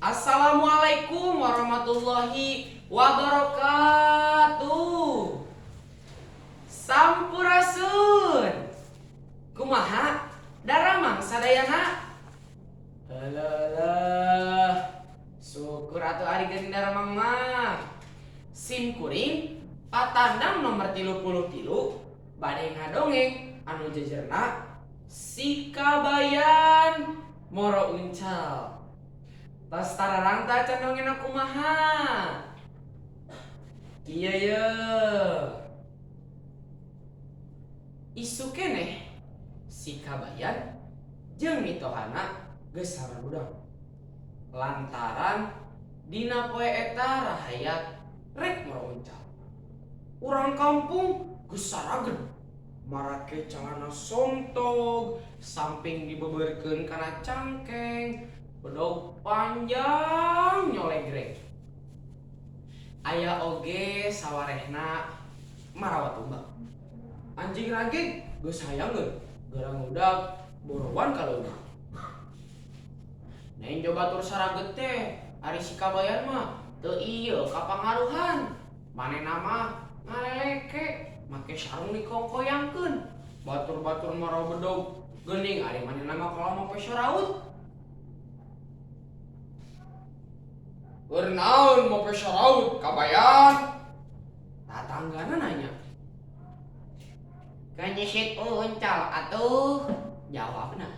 Assalamualaikum warahmatullahi wabarakatuh. Sampurasun. Kumaha daramang sadayana? Alah, syukur atuh ari geuning daramang mah. Sim kuring patandang nomor 33 bade ngadongeng anu jejerna Si Kabayan Moro Uncal. Tos tararang ta can dongengna kumaha? Kieu ye. Isuk keneh si Kabayan jeung mitohana geus sararudang. Lantaran dina poe eta rahayat rek moro uncal. Urang kampung geus saragen marake calana somtog, samping dibeberkeun kana cangkeng, bedog panjang nyolegreng. Aya oge sawarehna marawa tumbak. Anjing rageg geus hayangeun gara ngudag borowan ka leuweung. Nenjo batur saraget teh ari si Kabayan mah teu ieu kapangaruhan. Manehna mah ngaleleke make sarung dikongkoyangkeun. Batur-batur marawa bedog geuning ari manehna mah kalah make saraut. Keur naon make saraut Kabayan? Tatanggana nanya. Kanyisit uncal atuh, jawabna.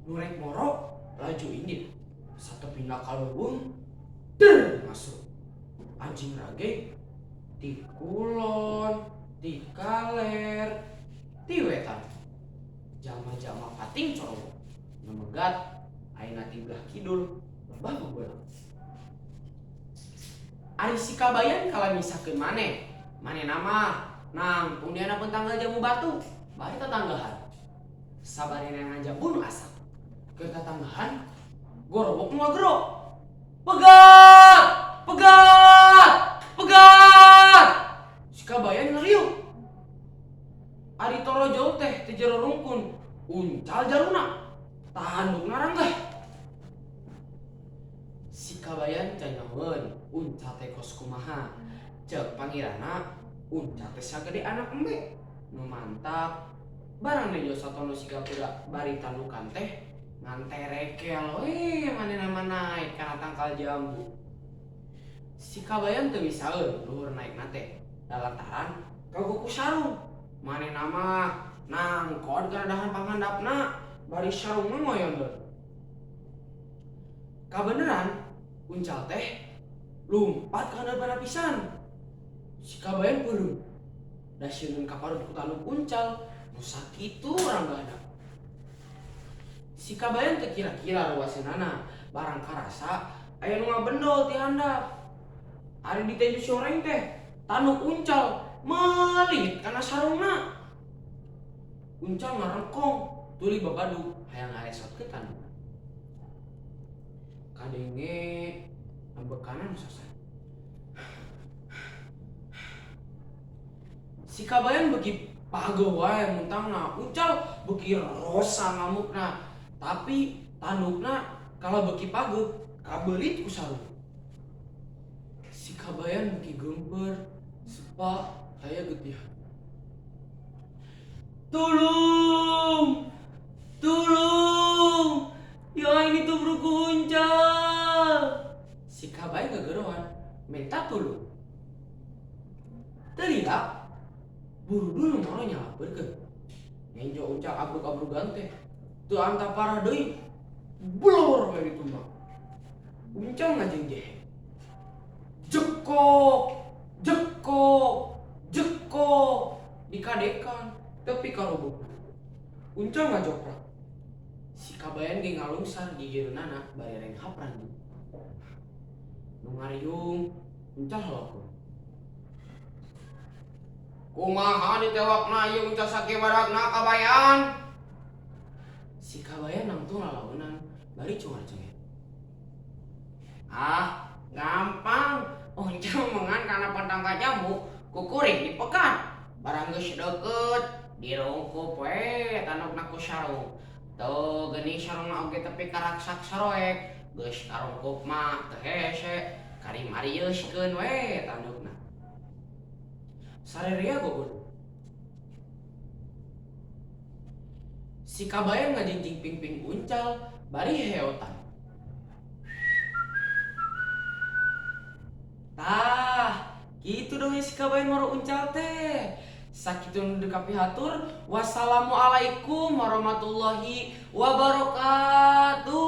Nu rek moro laju indit. Satepina ka leuweung der masuk. Anjing rage ti kulon, ti kaler, ti wetan. Jalma-jalma pating corowo nu megat ayeuna ti belah kidul lebah bebelang. Ari si Kabayan kalah misakeun maneh. Manehna mah nangtung di handapeun tanggal jambu batu, bari tatanggahan. Sabari neangan jambu nu asak. Keur tatanggahan, gorowok nu ngagero. Pegat! Pegat! Pegat! Si Kabayan ngariung. Ari torojol teh teu jero rungkun, uncal jaruna. Tandukna ranggah. Si Kabayan canyoheun uncal teh kos kumaha. Ceuk pangirana uncal teh sagede anak embe. Nu mantap barang nejo satono siga kuda bari tandukan teh ngan terekel we manehna mah naik kana tangkal jambu. Si Kabayan teu misaeun luhur naikna teh dalantaran kagoku sarung. Manehna mah nangkod kana dahan panghandapna bari sarungna ngoyondeun. Kabeneran uncal teh lumpat ka handeupeuna pisan. Si Kabayan peureum da sieun kaparut ku tanduk uncal nu sakitu ranggahna. Si Kabayan teu kira-kira ruaseunana barang karasa aya nu ngabendol ti handap. Ari ditenju si oreng teh tanduk uncal meulit kana sarungna. Uncal ngarengkong tuluy babadug hayang ngaresotkeun tandukna. Kadenge nembekana nu sasar. Si Kabayan beuki pageuh wae muntangna, uncal beuki rosa ngamukna, tapi tandukna kalah beuki pageuh kabeulit ku sarung. Si Kabayan beuki geumper, sepa aya getihan. Tulung! Tulung! Ya ini tubruk ku uncal. Si Kabayan gegerohan minta tulung. Teu lila, burudul nu moro nyalapeurkeun. Ngenjo uncal abrug-abrugan teh. Teu anta parah deui, blor we ditumbang. Uncal ngajengjehe. Jekok, jekok, jekok dikadekan tepi ka rubukna. Uncal ngajoprak. Si Kabayan ge ngalungsar gigireunana bari renghap ranjing. Nu ngariung uncal holokeun. Kumaha ditewakna ieu uncal sakieu badagna Kabayan? Si Kabayan nangtung lalaunan bari cungar-cungir. Ah, gampang. Uncal mengan kana pentangka jambu kukuring dipekat. Barang geus deukeut dirungkup we tandukna ku sarung. Tuh geuning sarungna oge tepi karaksak saroek. Geus karongkop mah teu hese, karimariuskeun we tandukna. Sarerea gogodog. Si Kabayan ngajingjing pingping Uncal bari heotan. Tah, kitu dongeng si Kabayan moro Uncal teh. Sakitu nu dikapihatur, wassalamualaikum warahmatullahi wabarakatuh.